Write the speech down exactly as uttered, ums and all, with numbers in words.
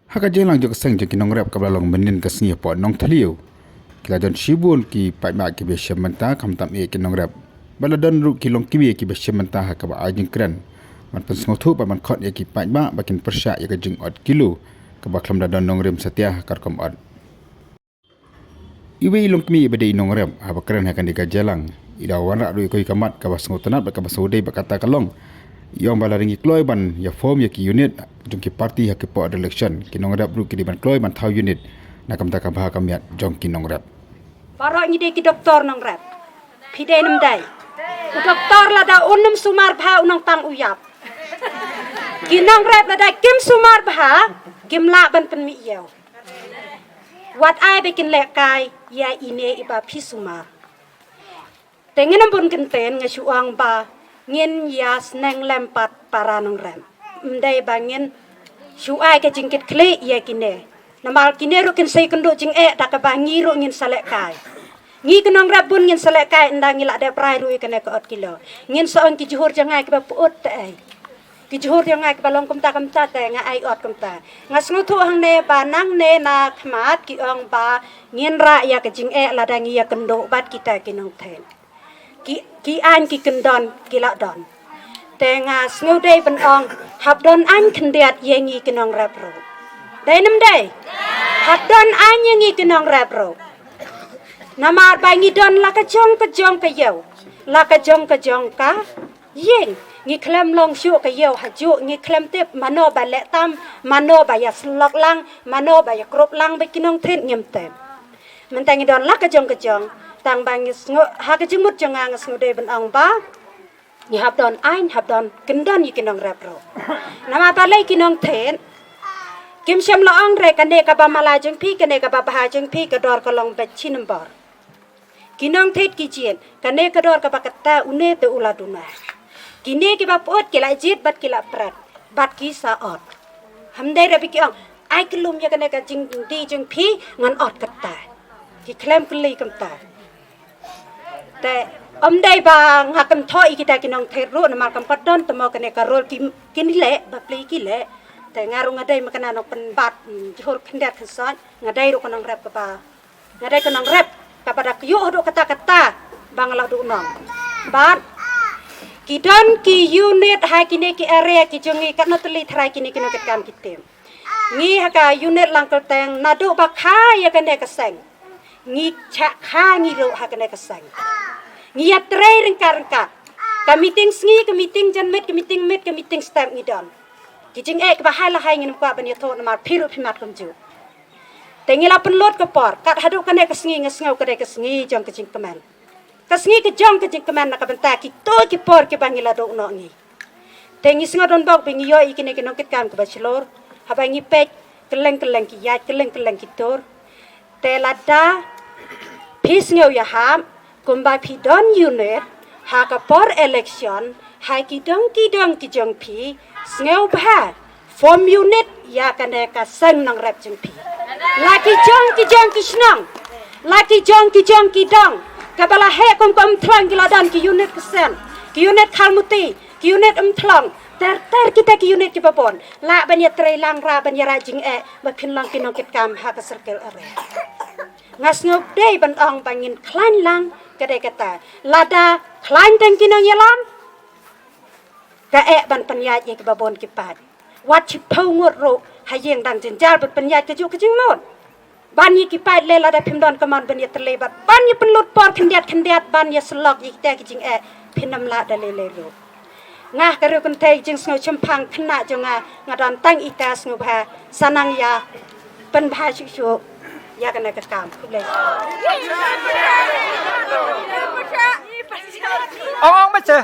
Ha ka jingïalang jong ka seng jong ki nongrep kaba la long mynhynnin ka sngi hapoh Nongthliew, ki la don shibun ki paidbah kiba shim bynta, khamtam eh ki nongrep. Bad la don ruh ki longkmie kiba shim bynta ha kaba ai jingkren ban pynsngewthuh bad ban khot ïa ki paidbah ba kin pyrshah ïa ka jingot kilo kaba khlem da don nongrim satia ha ka rukom ot. Iwei i longkmie iba dei i nongrep haba kren ha kane ka jingïalang, i la wanrah ruh ïa ka mat kaba sngewtynnat bad kaba sngewdei bad kata ka long, i ong ba lada ngi kloi ban ïa form ïa ki unit jong ki party ha ki por election, ki nongrep ruh ki dei ban kloi ban thaw unit na ka bynta ka bha ka miat jong ki nongrep. Baroh ngi dei ki doktor nongrep. Phi dei ne ym dei? U doktor lada un ym sumar bha u nang tang u ïap. Ki nongrep lada kim sumar bha, kim lah ban pynmih ïew. Wat ai ba kin lehkai ïa ine iba phi sumar. Te ngin ym bun kyntien, nga shu ong ba ngin ïa sneng lem pat para nongrep. Ym dei ba ngin shu ai ka jingkitkhlieh ïa kine. Namar kine ruh kin sa ïakynduh jingeh da kaba ngi ruh ngin sa lehkai. Ngi ki nongrep bun ngin sa lehkai ynda ngi la dep rai ruh ïa kane ka ot kilo. Ngin sa ong ki jhur jong nga kiba pyut te ei. Ki jhur jong nga kiba long kumta kumta te nga ai ot kumta. Nga sngewthuh hangne ba nangne na khmat ki ong ba ngin rah ïa ka jingeh lada ngi ïakynduh bad kita ki nongthied. Ki, ki aiñ ki kyndon ki la don. Te nga sngewdei ban ong, hap don aiñ khyndiat ïa ngi ki nongrep ruh. Dei ne ym dei? Hap don aiñ ïa ngi ki nongrep ruh. Namar ba ngi don la ka jong ka jong ka ïew, la ka jong ka jong ka ïing. Ngi khlem long shuh ka ïew ha juh, ngi khlem tip mano ba leh tam, mano ba ïa syllok lang, mano ba ïa krup lang bad ki nongthied, ngim tip. Mynta ngi don la ka jong ka jong, tang ba ngi sngew, ha ka jingmut jong nga nga sngewdei ban ong ba ngi hap don aiñ, hap don kyndon ïa ki nongrep ruh. Namar balei ki nongthied kim shym la ong re kane kaba mala jong phi, kane kaba bha jong phi, ka dor ka long beit shi nombor. Ki nongthied ki jied, kane ka dor kaba kata une te u la duna. Kine kiba pyut ki la jied bad ki la pret bad ki sa ot. Hynrei re ba ki ong, ai kyllum ïa kane ka jingdie jong phi, ngan ot kata. Ki khlem kylli kumta. Te ym dei ba nga kynthoh ïa kita ki nongthied ruh namar kam pat don te mo kane ka rol ki, kin leh, bapli ki leh. Te nga ruh nga dei ma kane nongpynbat, mm, jhur khyndiat khynsoit, nga dei ruh ka nongrep kaba, nga dei ka nongrep kaba da kyiuh haduh katta katta ba nga la duh nong. Bad ki don ki unit ha kine ki area ki jong ngi, katno tylli tharai kine ki nongkitkam ki tim. Ngi ha ka unit Langkylteng naduh ba kha ïa kane ka seng, ngi shah kha ngi ruh ha kane ka seng. Ngi ïatrei ryngkat ryngkat. Ka meeting sngi, ka meeting janmiet, ka meeting miet, ka meeting step ngi don. Ki jingeh kiba hai la hai ngin ym kwah ban ïathuh namar phi ruh phi mat kumjuh. Te ngi la pynlut ka por, kat haduh kane ka sngi nga sngew ka dei ka sngi jong ka jingkmen. Ka sngi ka jong ka jingkmen na ka bynta kito ki por kiba ngi la duh noh ngi. Te ngi sngew donbok ba ngi ïoh ïa kine ki nongkitkam kiba shlur, haba ngi peit kylleng kylleng ki ïaid, kylleng kylleng ki tur. Te lada phi sngew ïahap, kumba phi don unit ha ka por election, ha ki dong ki dong ki jong phi, sngewbha form unit ïa kane ka seng nongrep jong phi. La ki jong ki jong ki shnong, la ki jong ki jong ki dong, kaba la heh kum ka Umthlong ki la don ki unit Ksem, ki unit Khalmuti, ki unit Umthlong, ter ter kita ki unit kiba bun. Lah ban ïatrei lang, lah ban ïarah jingeh ba phin long ki nongkitkam ha ka circle area. Nga sngewdei ban ong ba ngin khlaiñ lang ka dei kata. Lada khlaiñ tang ki nongïalam, ka eh ban pynïaid ïa kiba bun ki paid. Wat shiphew ngut ruh ha ïing dang jynjar ban pynïaid kajuh ka jingmut. Ban ïa ki paid lei lada phim don ka mon ban ïatylli bad ban ïa pynlut por khyndiat khyndiat ban ïa syllok ïa kita ki jingeh, phin ym lah da lei lei ruh. Nga ka riew kynthei jingsngew shemphang khynnah jong nga, nga don tang ita, sngewbha sa nang ïa pynbha shuh shuh ïa kane ka kam. Khublei. Ong ong ma che.